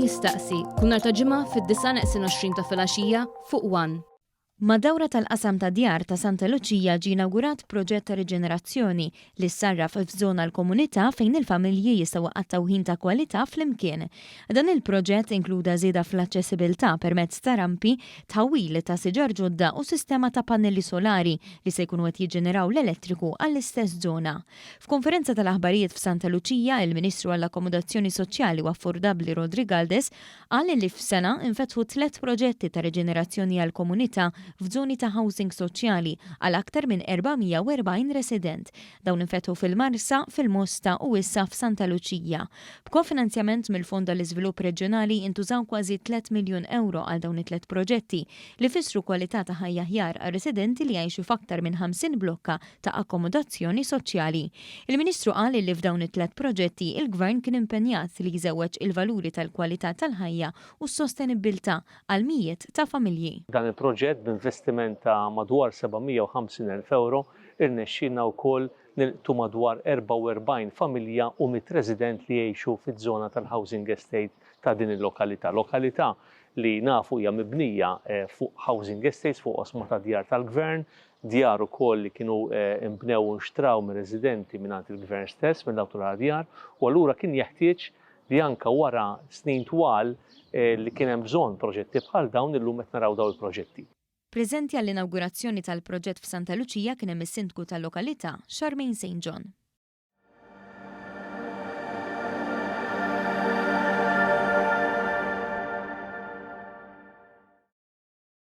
Min Jistaqsi, kull nhar ta' Ġimgħa fid-9:20 ta' filgħaxija fuq one. Mad-dawra tal-qasam ta' djar ta' Santa Luċija ġie inawgurat proġett ta' riġenerazzjoni li ssarraf f'żona għall-komunità fejn il-familji jistgħu iqattgħu ħin ta' kwalità flimkien. Dan il-proġett inkluda żieda fl-aċċessibilità permezz ta' rampi, tħawwil ta' siġar ġodda u sistema ta' pannelli solari li se jkunu qed jiġġeneraw l-elettriku għall-istess żona. F'konferenza tal-aħbarijiet f'Santa Luċija, il-Ministru għall-Akkomodazzjoni Soċjali u Affordabbli Roderick Galdes Qal li f'sena infetħu tlett proġetti ta' riġenerazzjoni għall-komunità f'żoni ta' housing soċjali għal aktar minn 440 resident. Dawn infetħu fil-Marsa, fil-Mosta u issa f'Santa Luċija. B'kofinanzjament mill-Fond għall-Iżvilupp Reġjonali intużaw kważi tlett miljun ewro għal dawn it-tlett proġetti li fissru kwalità ta' ħajja aħjar għar-residenti li jgħixu f'aktar minn 50 blokka ta' akkomodazzjoni soċjali. Il-Ministru qal illi f'dawn it-tlett proġetti il-Gvern kien impenjat li jżewweġ il-valuri tal-kwalità tal-ħajja u s-sostenibbiltà għal mijiet ta' familji. Dan il-proġett b'investiment ta' madwar 750,000 ewro irnexxielna wkoll nilqtu madwar 44 familja u mitt resident li jgħixu fiż-żona tal-housing estate ta' din il-lokalità. Lokalità li nafu hija mibnija fuq housing estates, fuq oqsma ta' djar tal-Gvern, Djar ukoll li kienu nbnew u nxtraw mir-residenti mingħand il-Gvern stess, mill-Awtorità Djar, u allura kien jeħtieġ li anke wara snin twal li kien hemm bżonn proġetti bħal dawn illum qed naraw dawn il-proġetti. Preżenti għall-inawgurazzjoni tal-proġett f'Santa Luċija kien hemm is-Sindku tal-lokalità, Charmaine Saint John.